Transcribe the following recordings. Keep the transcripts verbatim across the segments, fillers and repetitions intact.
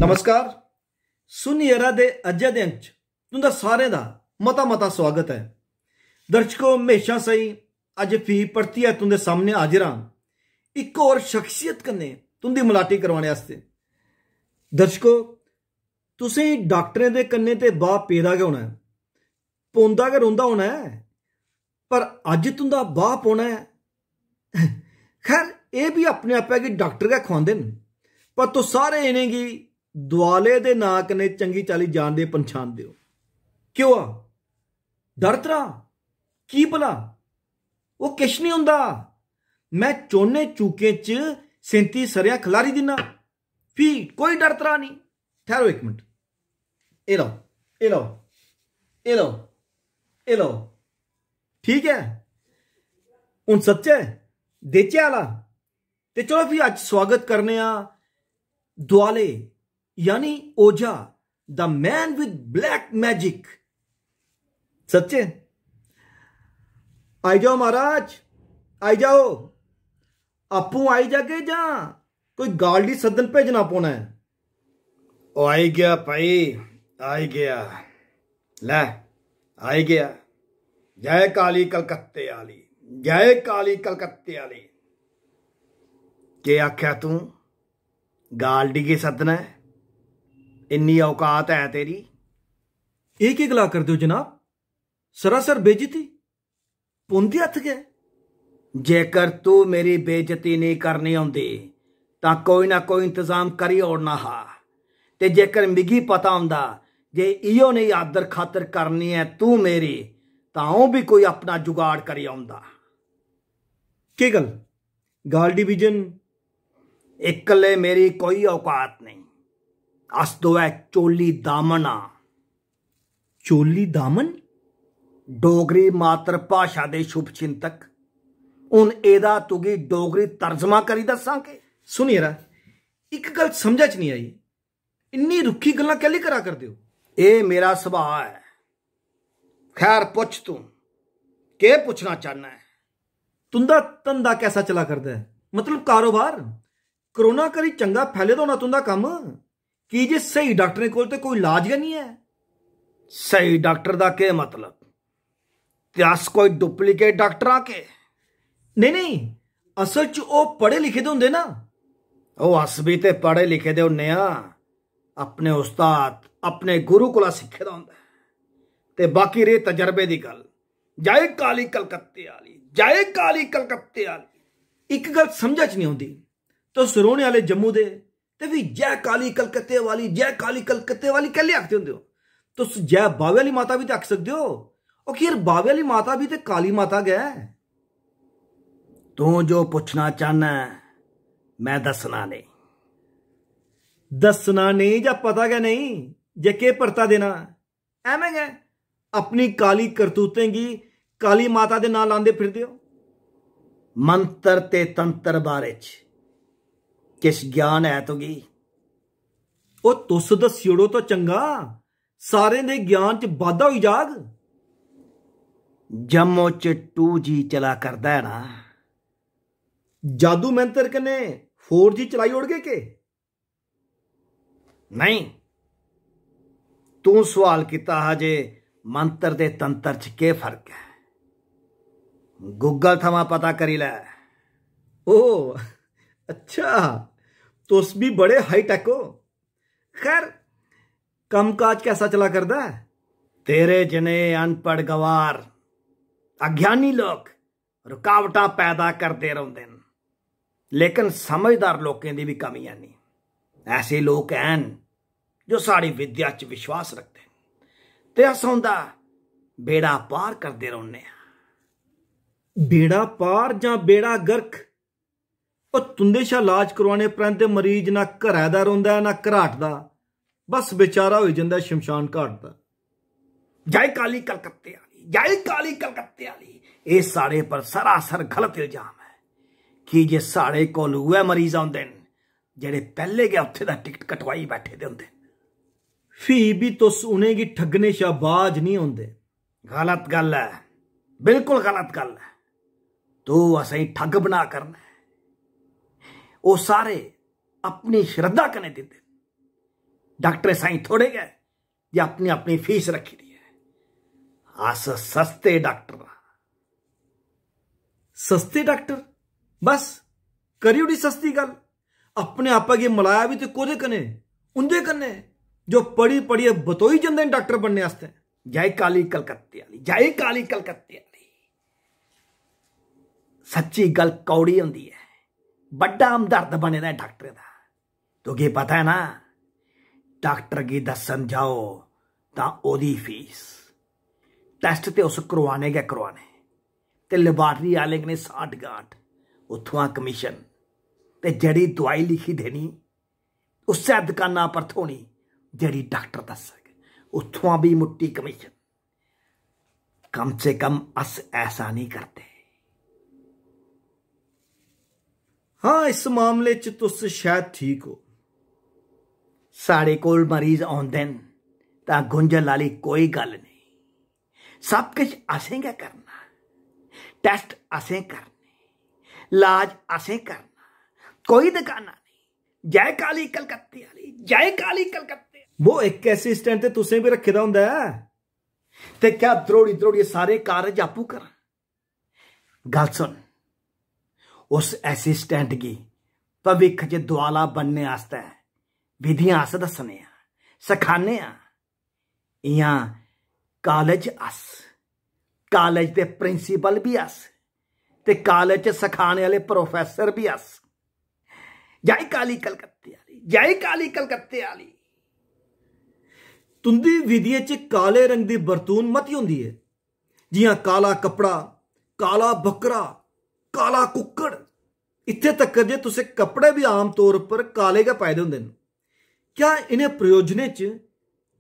नमस्कार, सुन यरा दे अज्जै दे अंक च तुं'दा सारें दा मता मता स्वागत ऐ। दर्शको, म्हेशां साई अज्ज फ्ही परतियै तुं'दे सामनै हाजिर आं, इक होर शख्सियत कन्नै तुं'दी मलाटी करवाने आस्तै। दर्शको, तुसें गी डाक्टरें दे कन्नै ते बाह् पेदा गै होना ऐ, पौंदा गै रौंह्दा होना ऐ, पर अज्ज तुं'दा बाह् पौना ऐ। खैर, एह् बी अपने आपै गी डाक्टर गै खुआंदे न, पर तुस सारे इ'नेंगी दुआले दे नांऽ कन्नै चंगी चाल्ली जानदे, पन्छानदे ओ। केह् होआ? डर त्राह्? की भला? ओह् किश निं होंदा। में चौनें चूकें च सैंती सरेआं खलारी दिन्ना, फ्ही कोई डर त्राह् निं। ठैरो इक मिंट, एह् लैओ, एह् लैओ, एह् लैओ, एह् लैओ। ठीक ऐ, हून सच्चै देचै आह्ला। ते चलो फ्ही अज्ज स्वागत करने आं दुआले, यानी ओझा, the man with black magic। सच्चे? आई जाओ महाराज, आई जाओ। आपूं आई जागे जां कोई गालडी सद्दन भेजना पौना ऐ? ओ आई गेआ भाई, आई गेआ। लै, आई गेआ। जय काली कलकत्ते आह्ली, जय काली कलकत्ते आह्ली। केह् आखेआ तूं? गालडी गी सद्दना ऐ? इन्नी औकात ऐ तेरी? एह् केह् गला करदे ओ जनाब? सरासर बेइज्जती। पौंदी हत्थ गै। जेकर तू मेरी बेइज्जती नेईं करनी होंदी, तां कोई ना कोई इंतजाम करी ओड़ना हा। ते जेकर मिगी पता होंदा जे इयो नेही आदर खातर करनी ऐ तू मेरी, तां अ'ऊं बी कोई अपना जुगाड़ करी औंदा। केह् गल्ल? गाल डिवीजन? इक्कले मेरी कोई औकात नेईं। अस दोऐ चोली दामन आं। चोली दामन? डोगरी मातृभाशा दे शुभ चिंतक, हून एह्दा तुगी डोगरी तर्जमा करी दस्सां के? सुन यरा, इक गल्ल समझा च निं आई, इन्नी रुक्खी गल्लां कैल्ली करा करदे ओ? एह् मेरा सुभाऽ ऐ। खैर, पुच्छ तूं, केह् पुच्छना चाह्न्ना ऐ? तुं'दा धंधा कैसा चला करदा ऐ? मतलब, कारोबार? कोरोना करी चंगा फैले दा होना तुं'दा कम्म, की जे स्हेई डाक्टरें कोल ते कोई इलाज गै निं ऐ। स्हेई डाक्टर दा केह् मतलब? ते अस कोई डुप्लीकेट डाक्टर आं के? नेईं, नेईं, असल च ओह् पढ़े लिखे दे होंदे ना। ओह्, अस बी ते पढ़े लिखे दे होन्ने आं, अपने उस्ताद, अपने गुरु कोला सिक्खे दा होंदा ऐ। ते बाकी रेह् तजर्बे दी गल्ल, जय काली कलकत्ते आह्ली, जय काली कलकत्ते आह्ली। इक गल्ल समझा च निं औंदी, तुस रौह्ने आह्ले जम्मू दे, ते फ्ही जय काली कलकत्ते वाली, जय काली कलकत्ते वाली कैल्ली आखदे होंदे ओ? तुस जय बावे आह्ली माता बी ते आखी सकदे ओ। ओ, खैर, बावे आह्ली माता बी ते काली माता गै ऐ। तूं जो पुच्छना चाह्न्ना ऐ, में दस्सना नेईं। दस्सना नेईं जां पता गै नेईं जे केह् परता देना? ऐवें गै अपनी काली करतूतें गी काली माता दे नांऽ लांदे फिरदे ओ। मंत्र ते तंत्र बारे च किश ज्ञान ऐ तुगी? ओ, तुस दस्सी ओड़ो तो चंगा, सारें दे ज्ञान च बाद्धा होई जाग। जम्मू च टू जी चला करदा ऐ ना? जादू मंत्र कन्नै फोर जी चलाई ओड़गे के? नेईं, तूं सुआल कीता हा जे मंत्र ते तंत्र च केह् फर्क ऐ। Google थमां पता करी लै। ओ, अच्छा, तुस बी बड़े हाईटेक ओ। खैर, कम्मकाज कैसा चला करदा ऐ? तेरे जनेह् अनपढ़ गवार, अज्ञानी लोक रुकावटां पैदा करदे रौंह्दे न, लेकिन समझदार लोकें दी बी कमी है नहीं। ऐसे लोक हैन जो साढ़ी विद्या च विश्वास रखदे न ते अस उंदा बेड़ा पार करदे रौह्ने आं। बेड़ा पार जां बेड़ा गर्क? ओह्, तुं'दे शा इलाज करोआने परैंत मरीज ना घरै दा रौंह्दा ऐ, ना घराट दा। बस बेचारा होई जंदा ऐ शमशान घाट दा। जय काली कलकत्ते आह्ली, जय काली कलकत्ते आह्ली। एह् साढ़े पर सरासर गलत इल्जाम ऐ, की जे साढ़े कोल उ'ऐ मरीज औंदे न जेह्ड़े पैह्ले गै उत्थे दा टिकट कटवाई बैठे दे होंदे न। फ्ही बी तुस उ'नेंगी ठग्गने शा बाज निं औंदे। गलत गल्ल ऐ, बिल्कुल गलत गल्ल ऐ। तू असेंगी ठग बना करना ऐ। ओह् सारे अपनी श्रद्धा कन्नै दिंदे न। डाक्टरें साईं थोड़े गै जे अपनी अपनी फीस रक्खी दी ऐ। अस सस्ते डाक्टर आं। सस्ते डाक्टर? बस, करी ओड़ी सस्ती गल्ल। अपने आपा गी मलाया बी ते कोह्दे कन्नै? उं'दे कन्नै जो पढ़ी पढ़ियै बतोई जंदे न डाक्टर बनने आस्तै। जय काली कलकत्ते आह्ली, जय काली कलकत्ते आह्ली। सच्ची गल्ल कौड़ी होंदी ऐ, बड्डा हमदर्द बने दा ऐ डाक्टरें दा। तुगी पता ऐ ना, डाक्टर गी दस्सन जाओ तां ओह्दी फीस, टैस्ट ते उस करोआने गै करोआने, ते लैबार्टरी आह्ले कन्नै सांठ गांठ, उत्थुआं कमीशन, ते जेह्ड़ी दोआई लिखी देनी उस्सै दकाना पर थ्होनी जेह्ड़ी डाक्टर दस्सग, उत्थुआं बी मुट्टी कमीशन। कम से कम अस ऐसा नहीं करते। हां, इस मामले च तुस शायद ठीक हो। साढ़े कोल मरीज औंदे न तां गुंझल आह्ली कोई गल्ल नेईं। सब किश असें गै करना, टैस्ट असें करने, इलाज असें करना, कोई दकाना नेईं। जय काली कलकत्ते आह्ली, जय काली कलकत्ते। वो इक असिस्टेंट ते तुसें बी रक्खे दा होंदा ऐ, ते क्या द्रोड़ी द्रोड़ियै सारे कारज आपूं करां? गल्ल सुन, उस असिस्टेंट गी भविक्ख च दुआला बनने आस्तै विधियां अस दस्सने आं, सखाने आं। इयां कालेज अस, कालेज दे प्रिंसिपल बी अस, ते कालेज च सखाने आह्ले प्रोफेसर बी अस। जय काली कलकत्ते आह्ली, जय काली कलकत्ते आह्ली। तुंदी विधियें च काले रंग दी बरतून मती होंदी ऐ, जियां काला कपड़ा, काला बक्करा, काला कुक्कड़। इत्थे तक्कर जे तुसें कपड़े बी आम तौर पर काले गै पाए दे होंदे न। क्या इ'नें प्रयोजनें च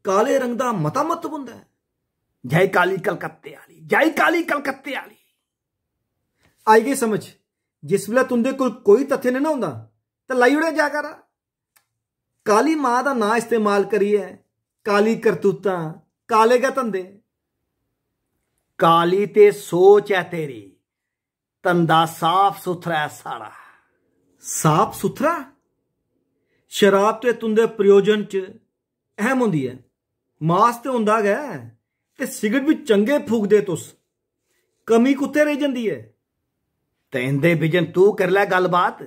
काले रंग दा मता म्हत्तव होंदा ऐ? जय काली कलकत्ते आह्ली, जय काली कलकत्ते आह्ली। आई गई समझ? जिस बेल्लै तुंदे कोल कोई तथ्य नेईं ना होंदा, ते लाई ओड़ेआ जा करा। काली मां दा नांऽ इस्तेमाल करियै काली करतूतां, काले गै धंधे। काली ते सोच ऐ तेरी, धंधा साफ सुथरा ऐ साढ़ा। साफ सुथरा? शराब ते तुंदे प्रयोजन च अहम होंदी ऐ। मास ते होंदा गै, ते सिगरट बी चंगे फूकदे तुस। कमी कुत्थै रेही जंदी ऐ? ते इंदे बिजन तू करी लै गल्लबात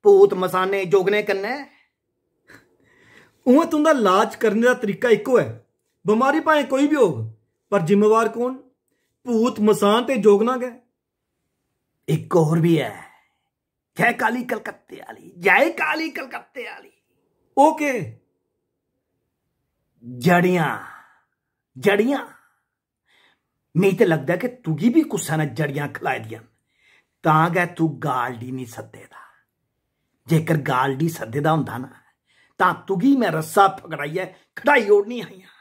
भूत मसाने जोगने कन्नै। उ'आं तुंदा लाज करने दा तरीका इक्को ऐ, बमारी भाएं कोई बी होग, पर जिम्मेवार कौन? भूत मसान ते जोगना गै। इक होर बी ऐ, जय काली कलकत्ते आह्ली, जय काली कलकत्ते आह्ली। ओह् केह्? जड़ियां, जड़ियां। मिगी ते लगदा ऐ कि तुगी बी कुसै ने जड़ियां खलाई दियां न, तां गै तू गालडी निं सद्दे दा। जेकर गालडी सद्दे दा होंदा ना, तां तुगी में रस्सा फकड़ाइयै खड़ाई ओड़नी हियां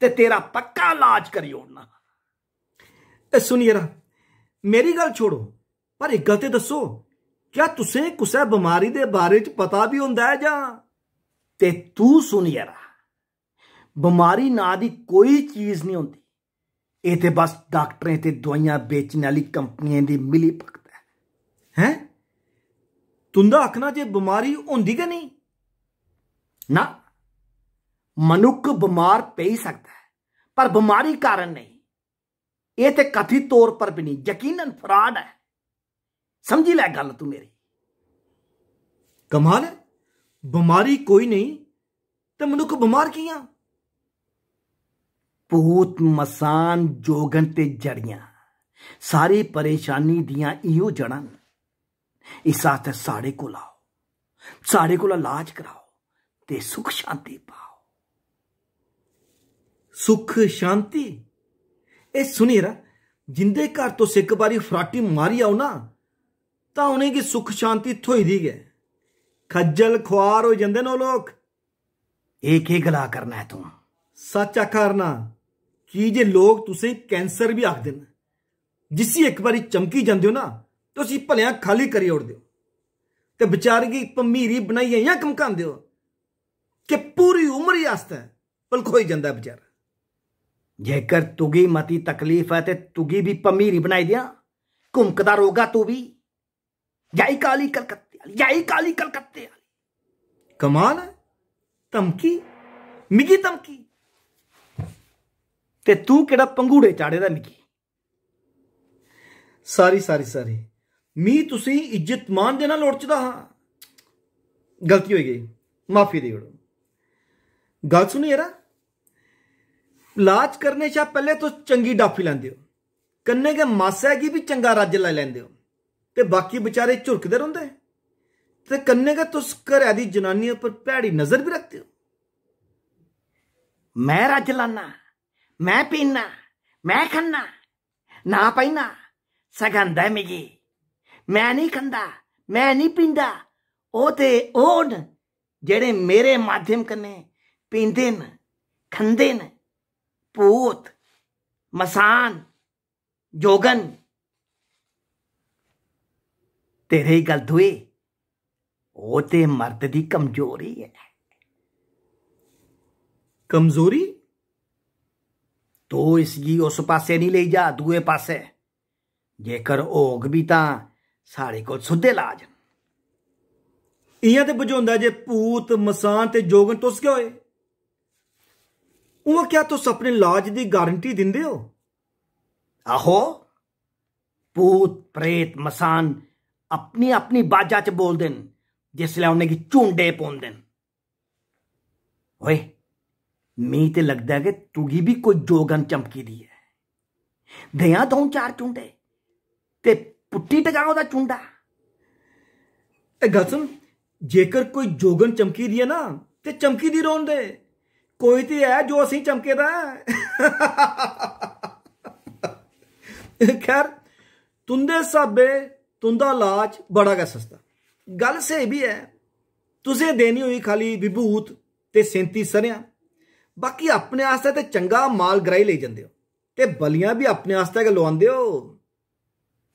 ते तेरा पक्का लाज करी ओड़ना। ए सुन यरा, मेरी गल्ल छोड़ो, पर इक गल्ल ते दस्सो, क्या तुसें कुसै बमारी दे बारे च पता बी होंदा ऐ जां? ते तू सुन यरा, बमारी नांऽ दी कोई चीज निं होंदी। एह् ते बस डाक्टरें ते दोआइयां बेचने आह्ली कंपनियें दी मिली भगत ऐ। हैं? तुं'दा आखना जे बमारी होंदी गै नेईं? ना, मनुक्ख बमार पेई सकदा ऐ, पर बमारी कारण नेईं। एह् ते कथित तौर पर बी नेईं, यकीनन फ्राड ऐ। समझी लै गल्ल तू मेरी। कमाल ऐ, बमारी कोई नेईं ते मनुक्ख बमार कि'यां? भूत, मसान, जोगन ते जड़ियां, सारी परेशानी दियां इयो जड़ां न। इस आस्तै साढ़े कोल आओ, साढ़े कोला इलाज कराओ ते सुख शांति पाओ। सुख शांति? एह् सुनियै ना, जिंदे घर तुस इक बारी फराटी मारी आओ ना, तां उ'नेंगी सुख शांति थ्होई दी गै। खज्जल खुआर होई जंदे न ओह् लोक। एह् केह् गला करना ऐ तूं? सच्च आखा करना, की जे लोक तुसें कैंसर बी आखदे न। जिसी इक बारी चमकी जंदे ओ ना, ते उसी भलेआं खाल्ली करी ओड़दे ओ। ते बचारे गी भमीरी बनाइयै इ'यां धमकांदे ओ कि पूरी उमरी आस्तै भलखोई जंदा ऐ बचारा। जेकर तुगी मती तकलीफ ऐ ते तुगी बी भमीरी बनाई देआं, घुमकदा रौह्गा तू बी। जय काली कलकत्ते आह्ली, जय काली कलकत्ते आह्ली। कमाल ऐ, धमकी। मिगी धमकी? ते तू केह्ड़ा पंघूड़े चाढ़े दा मिगी? सारी, सारी, सारी। मी तुसेंगी इज्जत मान देना लोड़चदा हा, गलती होई गेई, माफी देई ओड़ो। गल्ल सुन यरा, लाज करने शा पैह्ले तुस चंगी डाफी लैंदे ओ, कन्नै गै मासै गी बी चंगा रज्ज लाई लैंदे ओ, ते बाकी बेचारे झुरकदे रौंह्दे, ते कन्नै गै तुस घरै दी जनानियें उप्पर भैड़ी नजर बी रखदे ओ। मैं रज्ज लाना, मैं पीना, मैं खन्ना, ना भाई ना, सगंध ऐ मिगी, मैं निं खंदा, मैं निं पींदा। ओह् ते ओह् न जेह्ड़े मेरे माध्यम कन्नै पींदे न, खंदे न। भूत, मसान, जोगन। ते रेही गल्ल दुए, ओह् ते मर्द दी कमजोरी ऐ। कमजोरी? तू इसगी उस पासै निं लेई जा, दुए पासै। जेकर होग बी तां साढ़े कोल सुद्धे लाज न। इ'यां ते बझोंदा जे भूत, मसान ते जोगन तुस गै होए। उ'आं क्या तुस अपने लाज दी गारंटी दिंदे ओ? आहो, भूत, प्रेत, मसान अपनी अपनी बाजा च बोलदे न जिसलै उ'नेंगी झुंडे पौंदे न। ओए, मी ते लगदा ऐ कि तुगी बी कोई जोगन चमकी दी ऐ। देआं द'ऊं चार चुंडे ते पुट्टी टकां ओह्दा चुंडा। ए गल्ल सुन, जेकर कोई जोगन चमकी दी ऐ ना, ते चमकी दी रौह्न दे। कोई ते ऐ जो असेंगी चमके दा ऐ। खैर, तुंदे स्हाबे तुंदा लाज बड़ा गै सस्ता। गल्ल स्हेई बी ऐ, तुसें देनी होई खाली विभूत ते सैंती सरेआं, बाकी अपने आस्तै ते चंगा माल ग्राही लेई जंदे ओ ते बलियां बी अपने आस्तै गै लोआंदे ओ।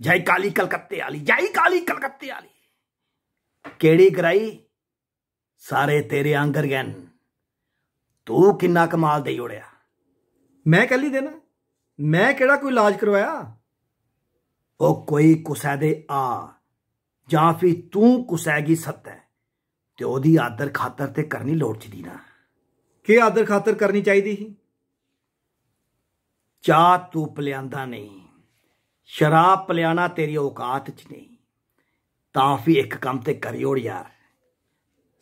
जय काली कलकत्ते आह्ली, जय काली कलकत्ते आह्ली। केह्ड़ी ग्राही? सारे तेरे आंगर गै न। तू किन्ना कमाल देई ओड़ेआ। मैं कैल्ली देना? मैं केह्ड़ा कोई इलाज करवाया? ओह् कोई कुसै दे आ, जां फ्ही तूं कुसै गी सत्तै, ते ओह्दी आदर खातर ते करनी लोड़चदी ना। केह् आदर खातर करनी चाहिदी ही? चाह् तू पलेआंदा नेईं, शराब पलेआना तेरी औकात च नेईं, तां फ्ही इक कम्म ते करी ओड़ यार,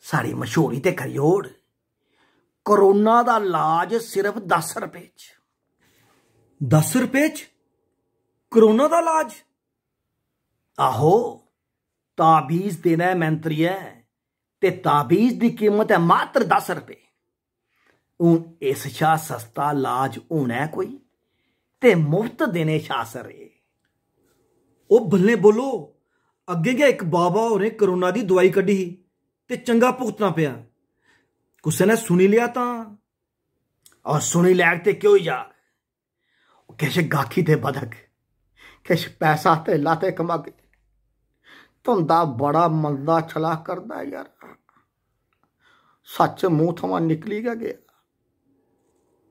साढ़ी मशहूरी ते करी ओड़। कोरोना दा लाज सिर्फ दस रपेऽ च। दस रपेऽ च कोरोना दा लाज? आहो, ताबीज देना ऐ मैंत्रियै, ते ताबीज दी कीमत ऐ मात्र दस रपेऽ। हून इस शा सस्ता लाज होना ऐ कोई? ते मुफ्त देने शा सरे। ओ बल्लें बोलो, अग्गें गै इक बाबा होरें कोरोना दी दवाई कड्ढी ही ते चंगा भुगतना पेआ। कुसै ने सुनी लेआ तां? और सुनी लैग ते केह् होई जाग? किश गाखी ते बधग, किश पैसा ते लाते कमागे। धंधा बड़ा मंदा चला करदा ऐ यार, सच्च मूंह थमां निकली गै गेआ।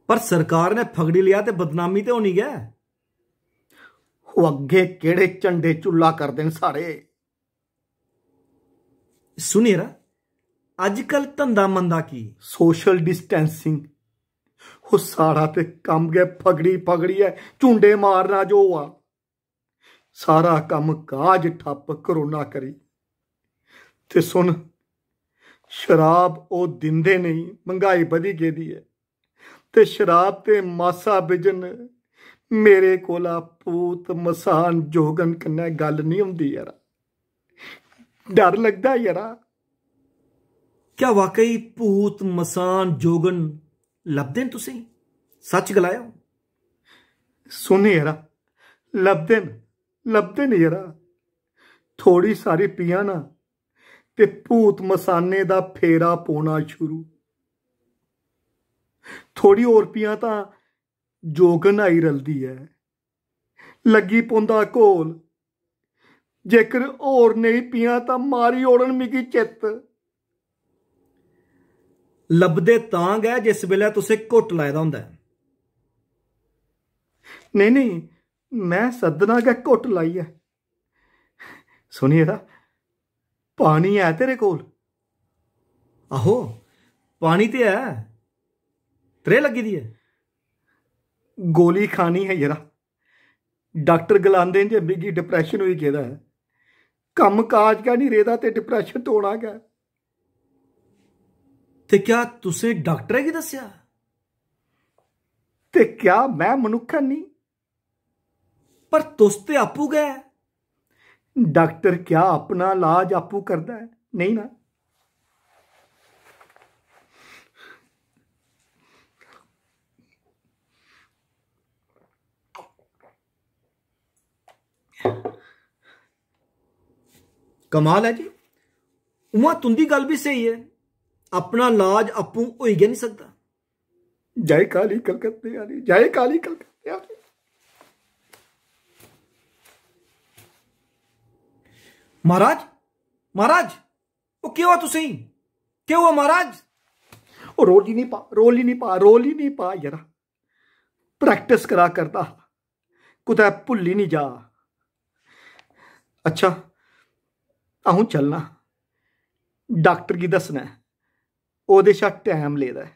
पर सरकार ने फगड़ी लेआ ते बदनामी ते होनी गै। ओह् अग्गें केह्ड़े झंडे झुल्ला करदे न साढ़े? सुन यरा, अज्जकल धंधा मंदा की? Social distancing. ओह् साढ़ा ते कम्म गै फगड़ी फगड़ियै झुंडे मारना जो होआ। सारा कम्म काज ठप्प कोरोना करी। ते सुन, शराब ओह् दिंदे नेईं, मंगाई बधी गेदी ऐ। ते शराब ते मासा बिजन, मेरे कोला भूत मसान जोगन कन्नै गल्ल निं होंदी यरा। डर लगदा यरा। क्या वाकई भूत, मसान, जोगन लभदे न तुसें? सच गलाओ। सुन यरा, लभदे न, लभदे न यरा। थोड़ी सारी पिया ना ते भूत मसाने दा फेरा पौना शुरू। थोड़ी होर पिया तां जोगन आई रलदी ऐ। लग्गी पौंदा घोल। जेकर होर नेईं पियां तां मारी ओड़न मिगी चित्त। लभदे तां गै जिस बेल्लै तुसें घुट्ट लाए दा होंदा ऐ। नेईं, नेईं, मैं सद्दना गै घुट्ट लाइयै। सुनिए तां, पानी ऐ तेरे कोल? आहो, पानी ते ऐ। त्रेह् लग्गी दी ऐ? गोली खानी है यरा। डाक्टर गलांदे न जे मिगी डिप्रैशन होई गेदा ऐ। कम्म काज गै निं रेह्दा ते डिप्रैशन तोड़ा गै। ते क्या तुसें डाक्टरै गी दस्सेआ? ते क्या में मनुक्ख है निं? पर तुस ते आपूं गै। डाक्टर क्या अपना इलाज आपूं करदा ऐ? नेईं ना। कमाल ऐ जी। उ'आं तुं'दी गल्ल बी स्हेई ऐ, अपना लाज आपूं होई गै निं सकदा। जय काली कलकत्ते आह्ली, जय काली कलकत्ते आह्ली। महाराज, महाराज, ओह् केह् होआ तुसेंगी? केह् होआ महाराज? ओह् रोली निं पा, रोली निं पा, रोली निं पा यरा। प्रैक्टिस करा करदा हा, कुतै भुल्ली निं जा। अच्छा, अ'ऊं चलना, डाक्टर गी दस्सना ऐ, ओह्दे शा टैम लेदा ऐ,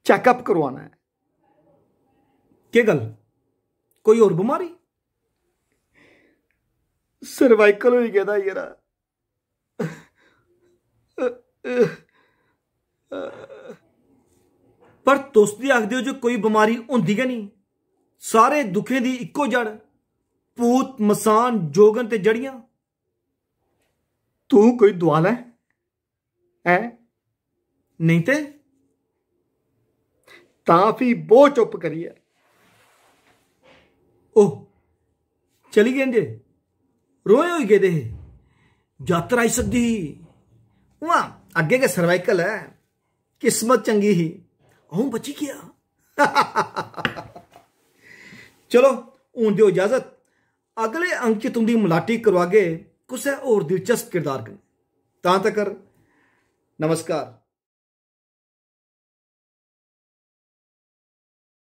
चैकअप करोआना ऐ। केह् गल्ल, कोई होर बमारी? सर्वाइकल होई गेदा यरा। पर तुस ते आखदे ओ जे कोई बमारी होंदी गै नेईं, सारे दुखें दी इक्को जड़, भूत, मसान, जोगन ते जड़ियां। तूं कोई दुआला ऐ? हैं? नेईं ते? तां फ्ही बौह् चुप्प करियै। ओह, चली गे न जे? रोए होई गेदे हे। जात्तरा आई सकदी ही। उ'आं अग्गें गै सर्वाइकल ऐ। किस्मत चंगी ही, अ'ऊं बची गेआ। चलो, हून देओ इजाजत। अगले अंक च तुं'दी मलाटी करोआगे कुसै होर दिलचस्प किरदार कन्नै। तां तकर नमस्कार।